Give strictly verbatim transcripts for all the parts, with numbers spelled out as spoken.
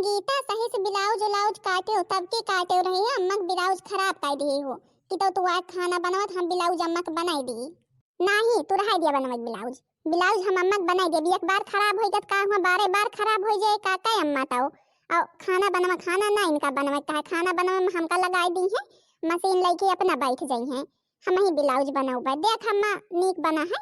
गीता, सही से ब्लाउज उलाउज काटेउ, तब के काटेउ रही है, अम्मा के ब्लाउज खराब कर दिए हो कि तो तू आज खाना बनवत, हम ब्लाउज अम्मा के बनाई दी। नाही, तू रहाई दिया बनवत ब्लाउज, ब्लाउज हम अम्मा के बनाई देबी। एक बार खराब होई गत का हुआ, बारे बार खराब होई जाए का, का अम्मा ताऊ? और खाना बनवा, खाना ना इनका बनवा का है, खाना बनवा में हमका लगाई दी है, मशीन लेके अपना बैठ जाई है, हम ही ब्लाउज बनौबे। देख अम्मा, नीक बना है,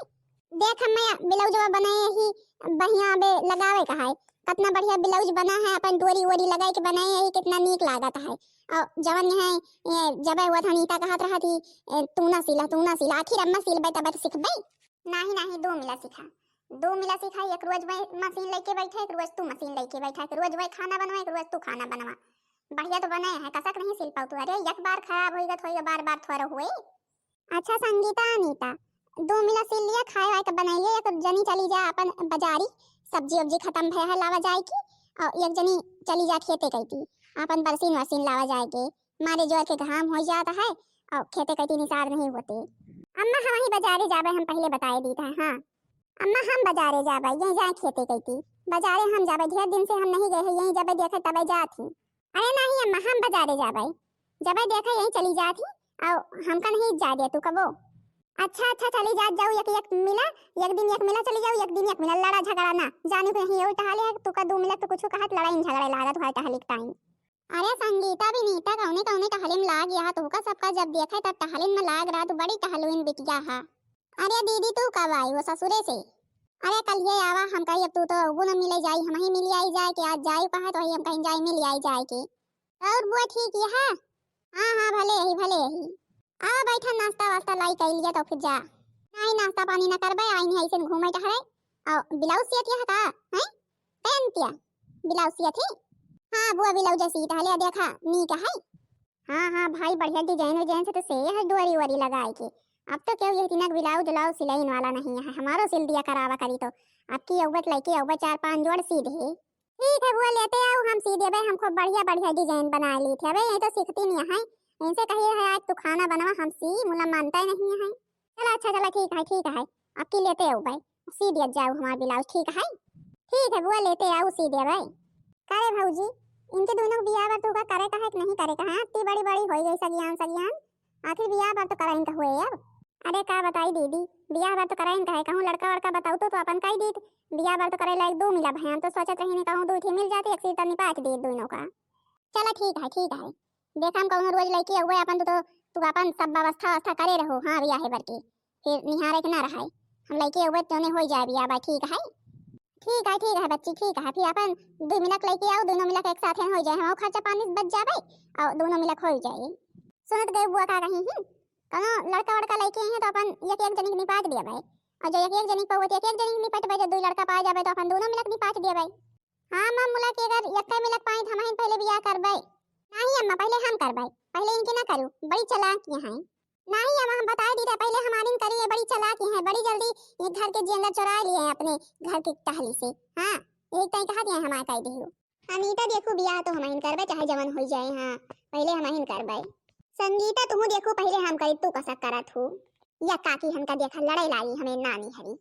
देख अम्मा, ब्लाउजवा बनाए ही बढ़िया बे लगावे का है, कितना बढ़िया ब्लाउज बना है, अपन डोरी वोरी लगाए के बनाए ही, कितना नीक लागत है। और जवन यहाँ, ये जबे हुआ था, नीता कहत रहा थी, "ए, तू ना सिला, तू ना सिला।" आखिर अम्मा सिलबे तब तो सिखबे। नाही, नाही, दो मिला सिखा, दो मिला सिखा। एक रोज मैं मशीन लेके बैठा, एक रोज तू मशीन लेके बैठा, एक रोज मैं खाना बनवा, एक रोज तू खाना बनवा। बढ़िया तो बने है, कसक नहीं सिल पाऊ तू। अरे, एक बार खराब होई गत होई, बार बार थोड़ा हुए। अच्छा संगीता, अनीता, दो मिला सिल लिया, खाए वाए के बनाइए। एक जनी चली जा अपन बाजारी, सब्जी उब्जी खत्म भय है लावा जाए की, और एक जनी चली जा खेते कैती, अपन बरसीन वरसीन लावा जाए के, मारे जोर के घाम हो जाता है और खेते कैती निसार नहीं होते। अम्मा, हम ही बाजारे जाबे, हम पहले बताए दी था। हाँ अम्मा, हम बाजारे जाबे, यहीं जाए खेते कैती, बाजारे हम जाबे, ढेर दिन से हम नहीं गए हैं, यहीं जाबे, देखे तबे जात ही। अरे नहीं अम्मा, हम बाजारे जाबे, जबे देखे यहीं चली जात ही, और हमका नहीं जा दे तू कबो। अच्छा, अच्छा, चली जात जाऊ, एक, एक मिला, एक दिन एक मिला चली जाऊ, एक दिन एक मिला, लड़ा झगड़ा ना, जानू के नहीं, यही टहले है, तू का दो मिला तो कुछ कहत, लड़ाई झगड़ा लागत हुआ टहले के टाइम। अरे संगीता, विनीता कौने कौने टहले में लाग यहाँ, तू का सबका जब देखे तब टहले में लाग रहा, तू बड़ी टहलुइन बिटिया है। अरे दीदी, तू कब आई हो ससुरे से? अरे कल ये आवा, हम कही अब तू तो अबू न मिले जाई, हम ही मिल आई जाए के, आज जाई कहा तो वही हम कहीं जाई मिल आई जाए के। और बुआ ठीक यह है? हाँ, हाँ, भले ही, भले ही। आवा बैठा, नाश्ता वास्ता लाई कर लिया तो फिर जा। नहीं, नाश्ता पानी ना करबे, आई नहीं ऐसे घूमे टहरे। और ब्लाउज सियत यह का, हैं? पहनतिया, ब्लाउज सियत ही? हाँ बुआ, ब्लाउज सीत हले, देखा, नीक है। हाँ, हाँ भाई, बढ़िया डिजाइन विजाइन से तो से है डोरी वोरी लगाए के। अब तो क्यों यह तिनक ब्लाउज उलाउज सिलाइन वाला नहीं है, हमारो सिल दिया करावा करी तो। अब की अउबत लइके अउबत चार पांच जोड़ सी दे। ठीक है बुआ, लेते आओ, हम सी देबे, हम खूब बढ़िया बढ़िया डिजाइन बना ली थे। अबे यही तो सीखती नहीं है, इनसे कही है आज तू खाना बनवा, हम सी मुला मानता ही नहीं है। चला अच्छा, चला ठीक है, ठीक है, अब की लेते आओ भाई, सी दिया जाओ हमार ब्लाउज, ठीक है? ठीक है बुआ, लेते आओ, सी देबे। का रे भौजी, इनके दोनों बियाह बर तू का करे का है कि नहीं करे का है? इतनी बड़ी बड़ी होई गई सगियान सगियान, आखिर बियाह बर तो कराइन का हुए अब। अरे का बताई दीदी, बियाह बर तो कराइन का है, कहूँ लड़का वड़का बताऊ तो, तो अपन कही दीत, बियाह बर तो करे लायक दो मिला भयान, तो सोचत रही नहीं कहूँ दो ठे मिल जाती, एक सीता निपाट दीत दोनों का। चला ठीक है, ठीक है, देखा हम कहूँ रोज लइके अउबे अपन तो, तो तू अपन सब व्यवस्था व्यवस्था करे रहो। हाँ बियाह बर के फिर निहारे के ना रहाई, हम लइके अउबे तोने होई जाए बियाह बा, ठीक है? ठीक है, ठीक है बच्ची, ठीक है। फिर अपन दुई मिनट लइके आओ, दोनों मिनट एक साथे होई जाए, हमारो खर्चा पानी बच जाबे और दोनों मिनट होई जाए। सुनत गए बुआ का कही ही, कौनो लड़का वड़का लइके आई है तो अपन एक एक जनी के निपाट दिया भाई, और जो एक एक जनी के पावे तो एक एक जनी के निपटबे, जो दुई लड़का पाए जाबे तो अपन दोनों मिनट निपाट दिया भाई। हाँ अम्मा, मुला के अगर यक्का मिलक पाई त हमहिन पहले बियाह करबै। नहीं अम्मा, पहले हम करबै, पहले इनके ना करू, बड़ी चालाक ये हैं। नहीं अम्मा, हम बताए दी रहे, पहले हमारिन करी, ये बड़ी चालाक ये हैं, बड़ी जल्दी ये घर के जेंदर चुरा लिए हैं अपने घर के टहली से। हाँ, यही तय कहा दिया हमारे कह दियो। अनीता देखू, बियाह तो हमहिन करबै, चाहे जवन हो जाए। हाँ, पहले हमहिन करबै। संगीता तुहू देखू, पहले हम करी, तू कसक करत हो। या काकी हमका देखा लड़ाई लाई, हमें नानी हरी।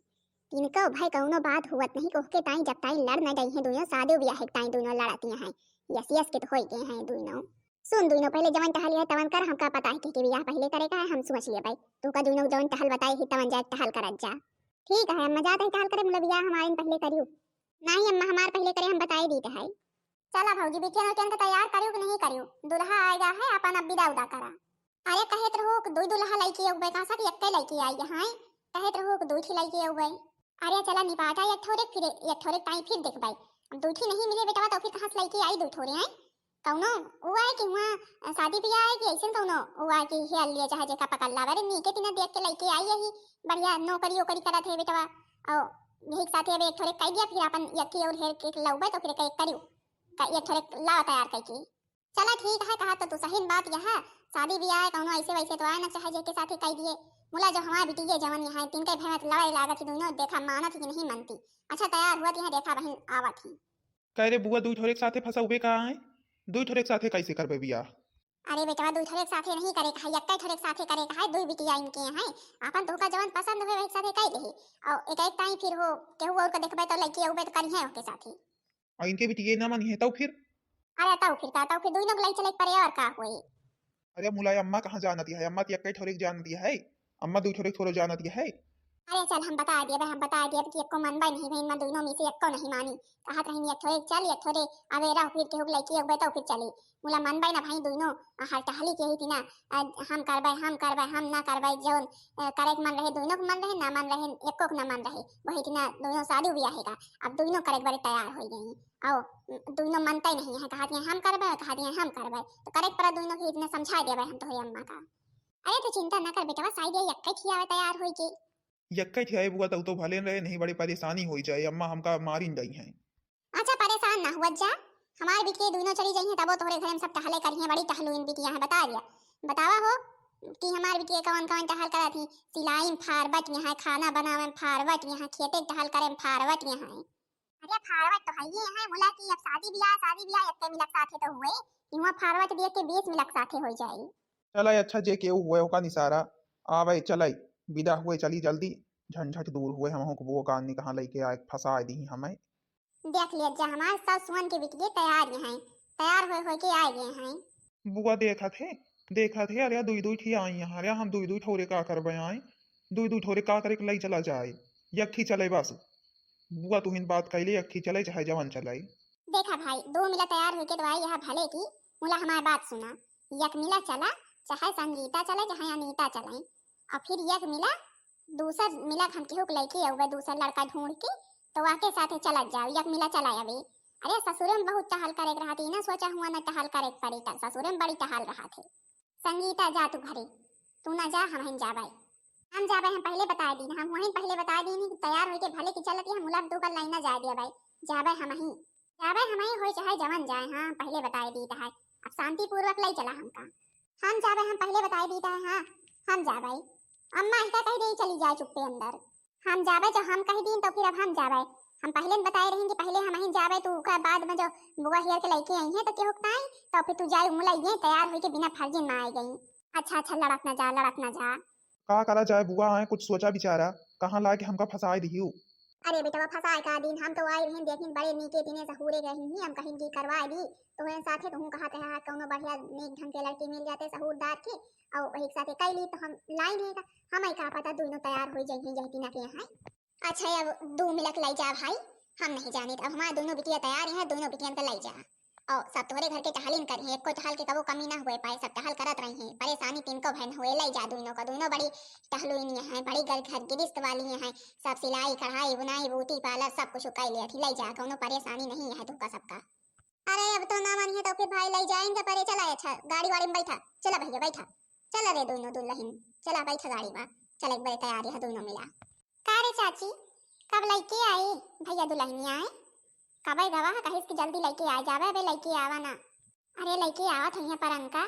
इनको भाई कौनो बात हुवत नहीं, कोहके ताई जब ताई लड़ न गई हैं दोनों, शादी ब्याह के ताई दोनों लड़ती हैं, यस यस के तो होई गए हैं दोनों। सुन दोनों, पहले जवन टहल है तवन कर, हमका पता है के, के बियाह पहले करे का है, हम सोच लेबै। तू का दोनों जवन टहल बताए ही तवन जाए टहल करत जा। ठीक है अम्मा, जात है टहल करे, मुला बियाह हमारे पहले करियो। नहीं अम्मा, हमार पहले करे, हम बताए दीत है। चला भौजी, बिटिया नौटियन के तैयार करियो कि नहीं करियो? दुल्हा आएगा है, अपन अब विदा उदा करा। अरे कहत रहो कि दुई दुल्हा लइके अउबे, कहाँ से कि एक्के लइके आई है, कहत रहो कि दुई ठी लइके अउबे। अरे चला निपाटा एक ठोरे, फिर एक ठोरे ताई फिर देखबाई। अब दुई ठी नहीं मिले बेटवा तो फिर कहाँ से लइके आई दुई ठोरे हैं? कौनो वो आए कि हुआ शादी ब्याह आए कि ऐसे कौनो वो आए कि हेल लिया चाहे जेका पकड़ लावे रे, नीके तिना देख के लइके आई यही बढ़िया नौकरी ओकरी करत है बेटवा। और यही के साथे अब एक ठोरे कह दिया, फिर अपन यक्की और हेर के लउबे तो फिर एक करियो। का ये थोड़े लावा तैयार करके। चला ठीक है, कहा तो तू सही बात यह है। शादी ब्याह है, कौनो ऐसे वैसे तो आए ना, चाहे जेके साथे कह दिए। मुला जो हमारे बिटिया जवन यहाँ है, तिनके भय में लड़ाई लागत ही दोनों, देखा मानत ही कि नहीं मनती। अच्छा तैयार हुआ यहाँ, देखा बहन आवत ही। कह रे बुआ, दुई ठोरे के साथे फंसउबे का है? दुई ठोरे के साथे कैसे करबे बियाह? अरे बेटवा, दुई ठोरे के साथे नहीं करे का है, यक्के ठोरे के साथे करे का है, दुई बिटिया इनके हैं। अपन तोहका जवन पसंद होए वही के साथे कह दे। और एक एक ताई फिर हो केहू और को देखबे तो लइके अउबे तो करिहे ओके साथे। और इनके बिटिया ना मानी है तो फिर? अरे तउ फिर का, तउ फिर दुइनो के लइ चले के परे, और का होई? अरे मुला, अम्मा कहाँ जानत है? अम्मा तो एक्कै ठौरे के जानत है, अम्मा दुइ ठौरे के थोड़ो जानत है। अरे चल, हम बताइ देबे, हम बताइ देबे कि एक्को मनबे नहीं भई, मैं दुइनो में से एक्को नहीं मानी। कहत रही एक ठौरे के चल, एक ठौरे अबे रह, फिर केहू के लइके अउबे तउ फिर चली। मुला मनबे ना भई दुइनो, आ, हर टहली के ही तिना, आ, हम करबे, हम करबे, हम ना करबे, जौन, अ, करे के मन रहे दुइनो के मन रहे, ना मन रहे एक्को के ना मन रहे, वही तिना दुइनो शादी ब्याह है का, अब दुइनो करे के बरे तैयार होइ गई। आओ, दुइनो मनते नहीं है, कहत हैं हम करबे, कहत हैं हम करबे, तो करे के पड़ा दुइनो के, इतने समझाइ देबे हम तोहरे अम्मा का। अरे तू चिंता ना कर बेटवा, शायद ये यक्के खियावे तैयार होई के। यक्के खियाए बुआ, तउ तो भले रहे, नहीं बड़ी परेशानी होई जाए, अम्मा हमका मारिन दई हैं। अच्छा परेशान ना हुआ जा, हमार बिटिया दुइनो चली जाई हैं, तबो तोहरे घरे में सब टहले करिहैं, बड़ी टहलुइन बिटिया है, बता दिया, बतावा हो कि हमार बिटिया कौन कौन टहल करत ही, सिलाई में फारबट यहाँ, खाना बनावे में फारबट यहाँ, खेते के टहल करे में फारबट यहाँ। अरे फारवट तो हइये है, मुला कि अब शादी बियाह, शादी बियाह एक्के मिलक साथे तो हुए, इहाँ फारवट देख के बीस मिलक साथे होइ जाई। चलै अच्छा, जे केहू हुए ओका निसारा आवे, चलै, विदा हुए, चली जल्दी, झंझट दूर हुए, हमहू के बुआ का अन्नी कहाँ लइके आए, फंसाइ दी हमें। देख लिया जा, हमार सास सुमन के बिटिये तैयार हैं, तैयार होइ होइ के आइ गए हैं। बुआ देखत है, देखत है, अरे दुइ दुइ ठी आई हैं, अरे हम दुइ दुइ ठौरे का करबे आए, दुइ दुइ ठौरे का करे के लइ चला जाए, यक ठी चले बस। बुआ तुहिन बात कइले, यक ठी चले चाहे जवन चले। देखा भाई, दो मिला तैयार होइके तो आई यहाँ भले की, मुला हमार बात सुना, यक मिला चला, चाहे संगीता चले, चाहे अनीता चले, और फिर यक मिला दूसर मिला हम केहू के लइके अउबे, दूसर लड़का ढूंढ के, तो वाके साथे चलत जाओ, यक मिला चला अबे। अरे ससुरे में बहुत टहल करे के रहत, ई ना सोचा हुआ ना टहल करे के पड़ी, त ससुरे में बड़ी टहल रहत है। संगीता जा तू घरे, तू ना जा, हमहिन जाबै। हम जाबै, हम पहिले बताइ दीन, हम वहीं पहिले बताइ दीन कि तैयार होइके भले कि चलत ही, हम मुला तू कर लाइन ना जाए दिया भाई, जाबै हमहीं, जाबै हमहीं होई चाहे जवन जाए, हाँ पहिले बताइ दीत है। अब शांतिपूर्वक लइ चला हमका। हम जाबै, हम पहिले बताइ दीत है, हाँ हम जाबै। अम्मा इनका कहि दे चली जाए चुप्पे अंदर। हम जाबै, जब हम कहि दीन तो फिर अब हम जाबै। हम पहिले न बताए रही कि पहिले हमहीं जाबै, तो ओकर बाद में जो बुआ हेर के लइके आई हैं तो केहू के ताई, तो फिर तू जाए मुला ये तैयार होइके बिना फर्जी में आइ गई। अच्छा अच्छा, लड़त ना जा, लड़त ना जा। का करा जाए बुआ, आए कुछ सोचा बिचारा, कहाँ लाके हमका फंसाए दिहियो। अरे बेटवा, फंसाए का दीन, हम तो आए रहे देखिन बड़े नीके दिने सहूरे गए ही, हम कहिन कि करवाए दी, तो वह साथे कहूँ कहा कहा कौनो बढ़िया नीक ढंग के लड़की मिल जाते सहूरदार के, और वही के साथे कैली तो हम लाइन है का, हमें का पता दुइनो तैयार होइ जाइए यही दिना के यहाँ। अच्छा, अब दू मिलक लइ जा भाई, हम नहीं जानित, अब हमार दुइनो बिटिया तैयार हैं, दुइनो बिटियन का लइ जा। और सब तोहरे घर के टहलिन करिहैं, एको टहल के कबो कमी ना हुए पाए, सब टहल करत रहिहैं, परेशानी तिनको भय न हुए, लइ जा दुइनो का, दुइनो बड़ी टहलुइन हैं, बड़ी घर, घर गिरिस्त वाली हैं, सब सिलाई, कढ़ाई, बुनाई, ब्यूटी पार्लर सब कुछ कइ लेत ही, लइ जा, कौनो परेशानी नहीं है तुमका सबका। अरे अब तो ना मानिहैं तो फिर भाई लइ जाएंगे परे, चला अच्छा गाड़ी वाड़ी में बैठा, चला भैया बैठा, चला रे दुइनो दुलहिन, चला बैठा गाड़ी में, चला एक बार तैयारी है दुइनो मिला। का रे चाची, कब लइके आई भैया दुलहिनिया आए? कबे गवा है, कहिस कि जल्दी लइके आ जावे, अबे लइके आवा ना। अरे लइके आवत हइया परनका,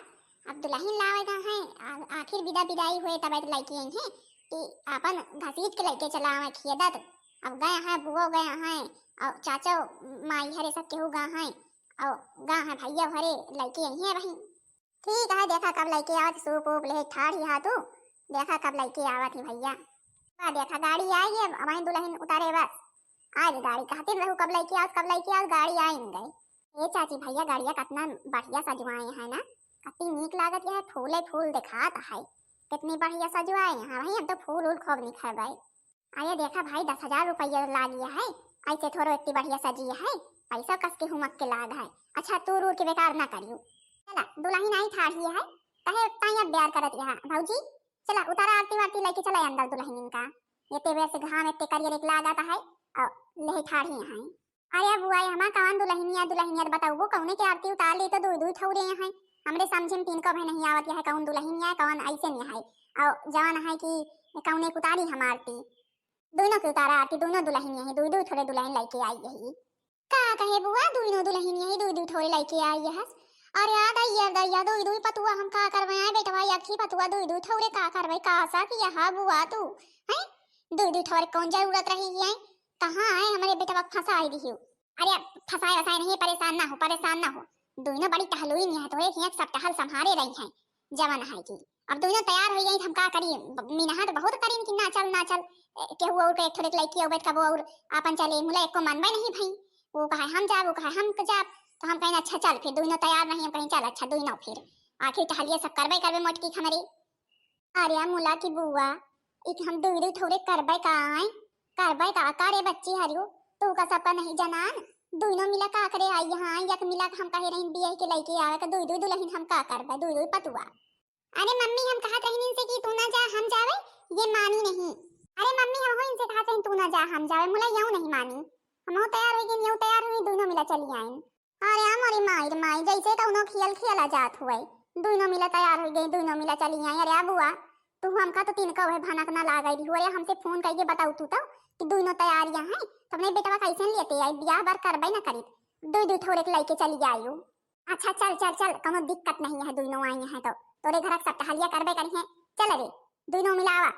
अब दुलहिन लावे गा हैं, आ-, आखिर विदा विदाई हुए तबे तो लइके आई हैं कि आपन घसीट के लइके चला आवे खियदत। अब गए हैं, बुओ गए हैं, और चाचो माई हरे सब केहू गा हैं, और गा हैं भैया हरे लइके आई हैं वहीं। ठीक है, देखा कब लइके आवत, सूप ऊप ले ठाड़ ही हा तू, देखा कब लइके आवत ही भैया। आ देखा गाड़ी आई है, अब वहीं दुलहिन उतारे बस। आज गाड़ी कहते रहू कब लइके आवत, कब लइके आवत, गाड़ी आई न गई। ए चाची भैया, गाड़िया कितना बढ़िया सजवाए हैं ना, कितनी नीक लागत है, फूले फूल दिखात है, कितनी बढ़िया सजवाए हैं। वहीं हम तो फूल उल खूब निखरबे। अरे देखा भाई, दस हजार रुपया लागी है, ऐसे थोड़ो इतनी बढ़िया सजी है, पैसा कस के हुमक के लाग है। अच्छा तू रूर के बेकार ना करियो। चला दुलहिन आई ठाढ़ी है, कहे ताई अब प्यार करत यहाँ भौजी, चला उतारा आरती वारती लेके चला अंदर दुलहिन इनका। ये ते वैसे घाम इतने करियर एक लागत है और ले ठाढ़ी हैं। अरे बुआ, ये हमार कौन दुलहिनिया, दुलहिनिया तो बताओ, वो कौने के आरती उतार ली तो दुई दुई ठौरे हैं। हमरे समझे में तीन को भी नहीं आवत है कौन दुलहिनिया है, कौन ऐसे नहीं है। और जवान है कि कौने के उतारी हम आरती। दोनों के उतारा आरती, दोनों दुलहिनिया है, दुई दुई ठौरे दुलहिन लेके आई है। का कहे बुआ, दुइनो दुलहिनिया ही दुई दुई ठौरे लइके आई हस। अरे आ दैया, दैया, दुई दुई पतुआ हम का करबे? आए बेटवा, एक ही पतुआ दुई दुई ठौरे का करबे? का सा किया हा बुआ तू, हैं? दुई दुई ठौरे कौन जरूरत रही है? कहाँ आए हमरे बेटवा के फंसाए दिहियो? अरे अब फंसाए वसाए नहीं, परेशान ना हो, परेशान ना हो। दुइनो बड़ी टहलुइन है, तो एक ही एक सब टहल संभारे रही है, जवन है कि अब दुइनो तैयार हो गई, हम का करी? ब-, मिनहा तो बहुत करीन कि ना चल, ना चल। ए, केहू और के एक ठो लइकी अउबे त कबो और आपन चले, मुला एको मनबे नहीं भई। वो कहे हम जाब, वो कहे हम जाब। तो हम कहिन, "अच्छा चल फिर, दुइनो तैयार रही।" हम कहिन, "चल अच्छा दुइनो फिर, आखिर टहलिया सब करबै करबै मोटकी हमरे।" अरे मुला की बुआ, ई कि हम दुइ दुइ ठौरे करबै का, आय? करबै का, का रे बच्ची हरियो, तू का सबका नहीं जनान? दुइनो मिला का करे आई यहाँ, एक मिला हम कहे रहिन बियाह के लइके आवे का, दुइ दुइ दुलहिन हम का करबै, दुइ दुइ पतुआ। अरे मम्मी, हम कहत रहिन इनसे कि तू ना जा, हम जावे, ये मानी नहीं। अरे मम्मी, हम हो इनसे कहत रहिन तू ना जा, हम जावे, मुला यहू नहीं मानी। हम हो तैयार होइ गइन, यहू तैयार हुई, दुइनो मिला चली आइन। अरे मोरी माई रे माई, जैसे कौनो खेल खेला जात हुए। दुइनो मिला तैयार होइ गई, दुइनो मिला चली आई। अरे बुआ, तू हमका तो तिनका वह भनक ना लाग गई हो। अरे हमसे फोन करके बताऊ तू तो कि दुइनो तैयार यहाँ है, तो अपने बेटवा कैसे लेते आई, बियाह बार करबै ना करी, दुइ दुइ ठौरे के लइके चली आयु। अच्छा चल चल चल, कौनो दिक्कत नहीं है, दुइनो आई हैं तो तोरे घर सब टहलिया करबै करी हैं। चल रे, दुइनो मिला आवा,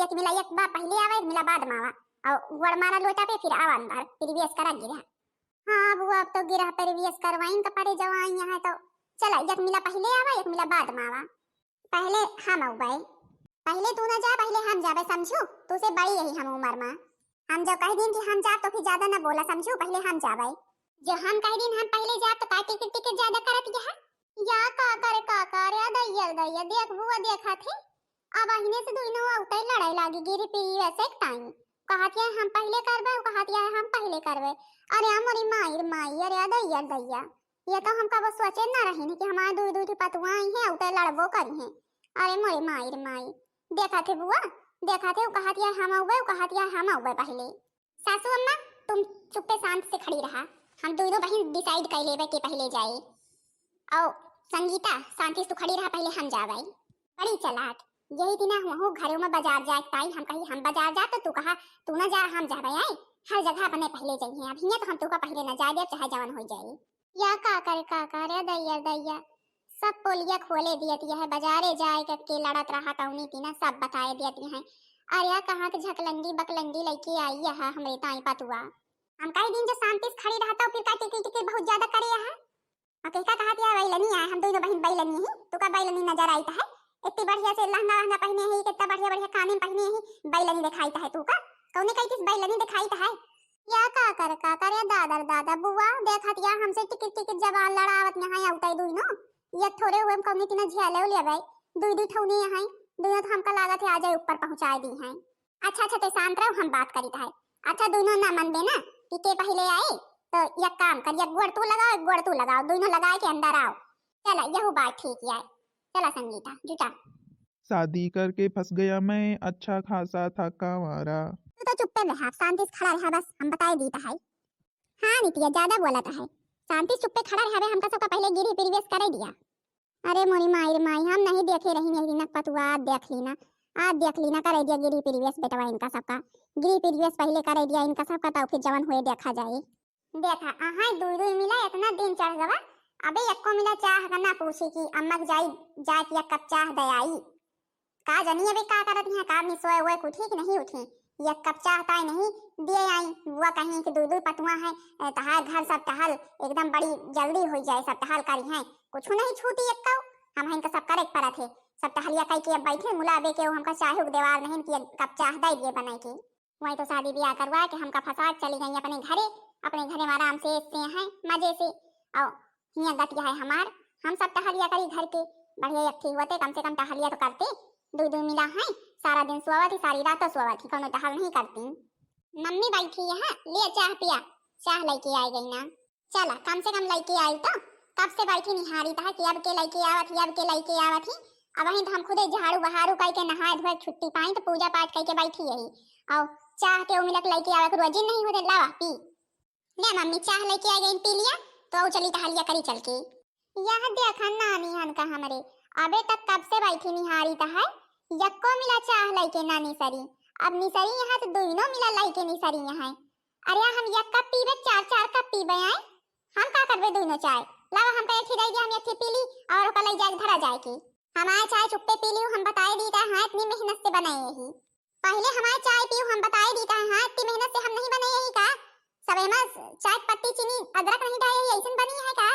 एक मिला एक बा पहले आवा, एक मिला बाद में आवा, और गोड़ मारा लोटा पे, फिर आवा अंदर, प्रवेश करा गिरा। हाँ बुआ, अब तो गिरह प्रवेश करवाइन का पड़े, जवाइन यहाँ तो। चला, एक मिला पहले आवा, एक मिला बाद में आवा। पहले हम आउबे। पहले तू ना जा, पहले हम जाबे, समझू? तू से बड़ी यही हम उम्र में। हम जो कह दिन कि हम जाब तो फिर ज्यादा ना बोला, समझू? पहले हम जाबे। जो हम कह दिन हम पहले जाब तो का टिकट टिकट ज्यादा करत यह? या का करे, का करे, दैया दैया, देख बुआ, देखा थे। अब अहिने से दुइनो उतै लड़ाई लागी गिरी पीरी वैसे एक टाइम। कहत या हम पहले करबे, कहत या हम पहले करबे। अरे मोरी माई रे माई, अरे दैया दैया, ये तो हम कबो सोचे ना रही कि हमारे दुइ दुइ ठे पतुआ आई हैं, उतै लड़बो करी हैं। अरे मोरी माई रे माई, देखा थे बुआ, देखा थे, उ कहत या हम आउबे, उ कहत या हम आउबे पहले। सासू अम्मा, तुम चुप्पे शांत से खड़ी रहा, हम दुइनो बहिन decide कर लेबे के पहले जाए। औ संगीता, शांति से तू खड़ी रहा, पहले हम जाबे। बड़ी चालाक, यही दिना हमहू घरे में बाजार जाए के ताई हम कही हम बाजार जा, तो तू कहा तू ना जा, हम जाबे। आई हर जगह अपने पहले जाइए, अब हियाँ तो हम तू का पहले ना जाए देब, चाहे जवन हो जाए। या का करे, का करे, दैया दैया, सब पोलिया खोले दियत यह, बाजारे जाए के, के लड़त रहा कौनी तीना, सब बताए दियत यह। अरे या कहाँ के झकलंडी बकलंडी लइके आई यह हमरे ताई पतुआ। हम कई दिन जो शांति से खड़ी रहता, फिर का टिकी टिकी बहुत ज्यादा करे यह। और कहता कहा दिया बैलनी आए, हम दोनों बहन बैलनी ही, तू का बैलनी नजर आई है? इतनी बढ़िया से लहंगा वहंगा पहने ही, कितना बढ़िया बढ़िया कानी पहने ही, बैलनी दिखाई है तू का? कौने कही किस बैलनी दिखाई है? या का कर, का करे दादर दादा बुआ, देखत या हमसे टिकिट टिकिट जबान लड़ावत यहाँ आउताई दुइनो। ये थोड़े हुए हम कौनी तीना झेले लेबै, दुई दुई ठौनी यहाँ, दुइनो तो हमका लागत है आ जाए ऊपर पहुँचाए दी हैं। अच्छा अच्छा, ते शांत रहो, हम बात करित है। अच्छा दुइनो ना मन देना कि के पहले आए, तो एक काम कर, एक गोड़ तू लगाओ, एक गोड़ तू लगाओ, दुइनो लगाए के अंदर आओ। चला, यहू बात ठीक है। चला संगीता, जुटा। शादी करके फंस गया मैं, अच्छा खासा था कांवारा। तू तो चुप्पे रहा, शांति से खड़ा रहा, बस हम बताए दीत है। हाँ नितिया, ज्यादा बोलत है, शांति से चुप्पे खड़ा रहा बे, हमका सबका पहले गिरी प्रवेश करे दिया। अरे मोरी माई रे माई, हम नहीं देखे रही नहीं नक पतुआ, आज देख ली ना, आज देख ली ना, करे दिया गिरी प्रवेश बेटवा इनका सबका, गिरी प्रवेश पहले करे दिया इनका सबका, तब फिर जवन हुए देखा जाए। देखा, अहाय दुई दुई मिला इतना दिन चढ़ गवा, अबे यक्को मिला चाह का ना पूछी कि अम्मा के जाई, जाए के एक कप चाह दे आई। का जनी अबे का करत हैं, का मिसोए हुए उठी कि नहीं उठी, एक कप चाह ताई नहीं दिए आई। बुआ कहीं कि दुई दुई पतुआ है, ए, तहार घर सब टहल एकदम बड़ी जल्दी हो जाए, सब टहल करी हैं, कुछ नहीं छूटी एक्को, हम हैं का सब करे के परत है, सब टहलिया कई के अब बैठे मुला अबे के हमका चाहे के देवार नहीं कि एक कप चाह दे दिए बनाई के। वहीं तो शादी ब्याह करवा के हमका फंसा के चली गई अपने घरे, अपने घरे में आराम से ऐसे हैं मजे से। और हियाँ गतिया है हमार, हम सब टहलिया करी घर के, बढ़िया एक ठीक होते, कम से कम टहलिया तो करते। दो दो मिला है, सारा दिन सोवत ही, सारी रात तो सोवत ही, कोनो टहल नहीं करती। मम्मी बैठी है, ले चाह पिया, चाह लेके आ गई ना। चला, कम से कम लइके आई तो, कब से बैठी निहारी तहा कि अब के लइके आवत ही, अब के लइके आवत ही। अब वहीं तो हम खुदे झाड़ू बहारू कई के नहाए धोए छुट्टी पाई तो पूजा पाठ कई के बैठी यही। और चाह के उमिलक लइके आवे के रोजी नहीं होते, लावा पी। ले मम्मी, चाह लइके आ गई, पी लिया, तो आओ चली टहलिया करी चल के। यह देखा नानी हन का हमरे, अबे तक कब से बैठी निहारी तहा, यक्को मिला चाह लइके ना निसरी। अब निसरी यहाँ तो दुइनो मिला लइके निसरी यहाँ। अरे हम एक कप पीबे, चार चार कप पीबे आए, हम का करबे दुइनो चाय? लावा हमका एक ही दे दिया, हम एक ही पी ली और ओका लई जाए धरा जाए की। हमारे चाय चुप्पे पी लियो, हम बताए दी का हाँ इतनी मेहनत से बनाए यही। पहले हमारे चाय पियो, हम बताए दी का हाँ इतनी मेहनत से हम नहीं बनाए यही का? सब एमा चाय पत्ती चीनी अदरक नहीं डाले यही, ऐसन बनी है का?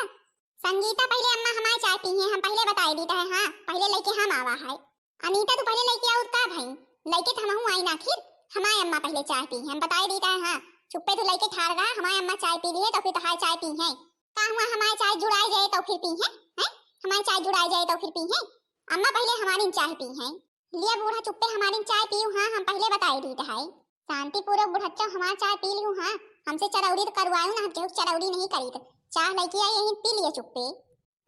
संगीता पहले अम्मा हमारे चाय पी है, हम पहले बताए दी का हाँ, पहले लइके हम आवा है। अनीता, तू पहले लइके आउत का भाई? लइके तो हमहू आई ना आखिर। हमारे अम्मा पहले चाय पी है, हम बताए दी का है, हाँ। चुप्पे तू लइके ठाड़ रहा, हमारे अम्मा चाय पी ली है, तो फिर तोहार चाय पी है। का हुआ, हमार चाह जुड़ाए जाए तो फिर पीहें, हैं? हमार चाह जुड़ाए जाए तो फिर पीहें। अम्मा पहिले हमारी चाह पीहें। लिया बूढ़ा चुप्पे हमारी चाह पीऊ, हाँ, हम पहिले बताए दीत है। शांतिपूर्वक बुढ़च्चो हमार चाह पी लियो, हाँ, हमसे चरौरी तो करवायो ना, हम केहू चरौरी नहीं करीत। चाह लइके आई, यहीं पी लिया चुप्पे।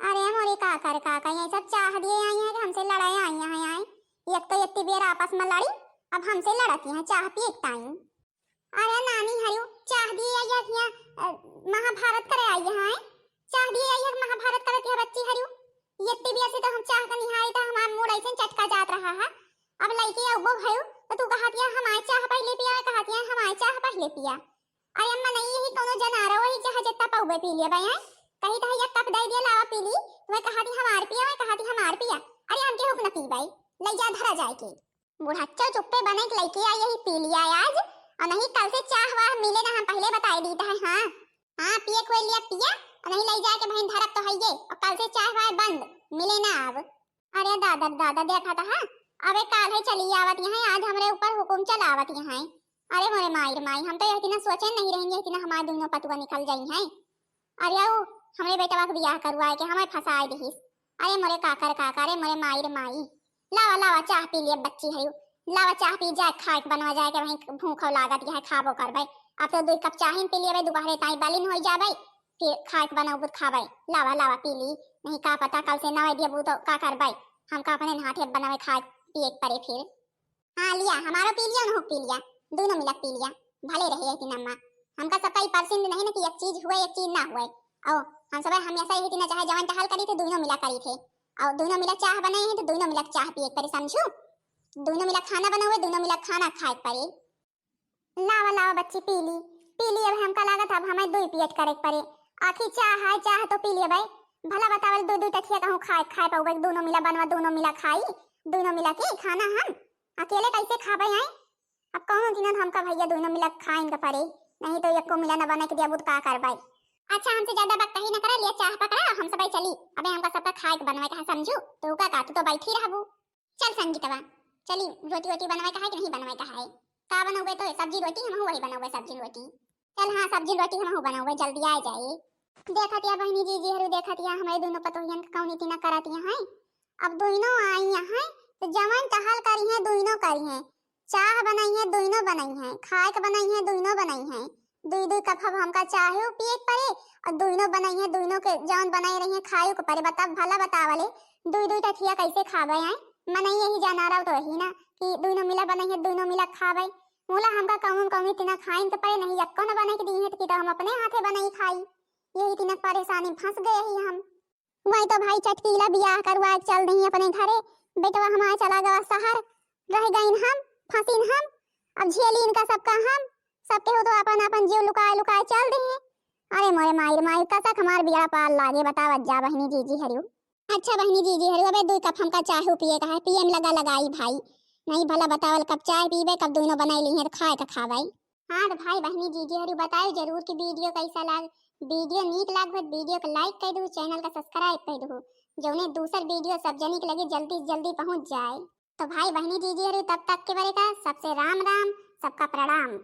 अरे मोरे काकर काका, ये सब चाह दिए आई हैं कि हमसे लड़ाई आई हैं, आए। एक तो इतनी बेर आपस में लड़ी, अब हमसे लड़ती हैं चाह पिए के टाइम। अरे नानी हरियो, चाह दिए आई है, अ, महाभारत करे आई है, चाह दिए आई है, महाभारत करत है बच्ची हरियो। इतनी बेर से तो हम चाह का निहारी था, हमार मूड ऐसे चटका जात रहा है। अब लइके अउबो भयू, तो तू कहत या हमार चाह पहिले पिया, कहत या हमार चाह पहिले पिया। अरे अम्मा, नहीं, यही कोनो जनारा, वही चाह जितना पउबे पी लिया भाई, हैं? कही तो एक कप दे दिया, लावा पी ली, तुम्हें कहत ही हमार पिया, वही कहत ही हमार पिया। अरे हम केहू के न पीबाई, ले जा धरा जाए के। बुढ़च्चो चुप्पे बने के लइके आई, यही पी लिया आज, और नहीं कल से चाह वाह मिले ना, हम पहिले बताए दीत है, हाँ। हाँ, पिए कोई लिया पिया, और नहीं ले जाके बहन धरब तो हइये, और कल से चाह वाह बंद, मिले ना अब। अरे दादा, दादा, देखा था, हाँ? अबे काल है चली आवत यहाँ, आज हमरे ऊपर हुकुम चलावत यहाँ। अरे मोरे माई रे माई, हम तो यह इतना सोचे नहीं रहेंगे, इतना हमारे दोनों पतुआ निकल जाई हैं। अरे आओ, हमरे बेटवा के बियाह करवाए के हमें फंसाए दिहिस। अरे मोरे काकर काका, अरे मोरे माई रे माई। लावा, लावा, चाह पी लिए बच्ची हरियो। लावा, चाह पी जाए, खाए के बनवा जाए के वहीं भूखो लागत यह खाबो करबे। अब तो दो कप चाह ही पी लिए, दोपहरे ताई बलिन हो जाबे, फिर खाए के बनौबू त खाबे। लावा, लावा, पी ली, नहीं का पता कल से नवे दियबू तो का करबे। हमका अपने हाथे बनावे खाए पिए के परे फिर। हाँ, लिया, हमारो पी लिया, उनहु पी लिया, दोनों मिला पी लिया, भले रहे यही नम्मा। हमका सबका ई परसिंद नहीं ना कि एक चीज हुए, एक चीज ना हुए। और हम सब हमेशा यही ना चाहे जवन टहल करी थे, दोनों मिला करी थे। और दोनों मिला चाह बनाए हैं तो दोनों मिला चाह पिए के परे, समझू? दोनों मिला खाना बनावे, दोनों मिला खाना खाए के परे। लावा, लावा बच्ची, पी ली, पी ली। अब हमका लागत अब हमें दुई पियट करे के परे। आखिर चाह है, चाह तो पी लिए भाई। भला बतावल, दो दो टठिया कहूँ खाए, खाए पाऊबे, दोनों मिला बनवा, दोनों मिला खाई, दोनों मिला के खाना हम अकेले कैसे खाबे आई? अब कौनो दिन हमका भैया दोनों मिला खाइन के परे, नहीं तो एको मिला न बने के दिया बुत का करबे। अच्छा, हमसे ज्यादा बकतही न करे, लिया चाह पकड़ा, हम सब चली। अबे हमका सबका खाए के बनवे के है, समझू? तो का, का तू तो बैठी रहबू। चल संगीतवा, चली, रोटी वोटी बनवे का है कि नहीं बनवे का है? का बनौबे तो? सब्जी रोटी, हमहू वही बनौबे, सब्जी रोटी। चल हाँ, सब्जी रोटी हमहू बनौबे, जल्दी आ जाए। देखत या बहिनी जीजी हरू, देखत या हमारे दोनों पतोहियन के कौन इतना करत या हैं। अब दोनों आई हैं तो जवन टहल करी हैं, दोनों करी हैं, चाह बनाई हैं, दोनों बनाई हैं, खाए के बनाई हैं, दोनों बनाई हैं। दुई दुई कप अब हमका चाहे पिए के परे और दोनों बनाई हैं, दोनों के जवन बनाई रही हैं खाए के परे। बता भला बतावले, दुई दुई टठिया कैसे खाबे आए? मनई यही जाना रहो तो यही ना कि दुइनो मिला बनइहे, दुइनो मिला खाबे। मुला हमका कौन कौन इतना खाइन के परे नहीं, यक्को न बनाई के दी है तो कि तो हम अपने हाथे बनाई खाई। यही इतना परेशानी फंस गए ही हम। वही तो भाई चटकीला बियाह करवा के चल दही अपने घरे, बेटवा हमारे चला गवा शहर, रह गईन हम, फंसिन हम। अब झेली इनका सबका हम, सबके हो तो अपन अपन जीव लुकाए लुकाए चल दही। अरे मोरे माई रे माई, कसक हमार बिया पार लागे, बतावत जा बहिनी जीजी हरियो। अच्छा बहिनी जीजी हरियो, अबे दुई कप हमका चाहे पिए का है, पिए में लगा लगाई भाई। नहीं भला बतावल कब चाय पीबे, कब दुइनो बनाई ली है तो खाए का खाबाई। हाँ तो भाई बहिनी जीजी हरियो बताओ जरूर कि वीडियो कैसा लाग। वीडियो नीक लाग हो तो वीडियो को लाइक कर दू, चैनल का सब्सक्राइब कर दू, जौने दूसर वीडियो सब जनी के लगे जल्दी से जल्दी पहुँच जाए। तो भाई बहिनी जीजी हरियो तब तक के बरे का सबसे राम राम, सबका प्रणाम।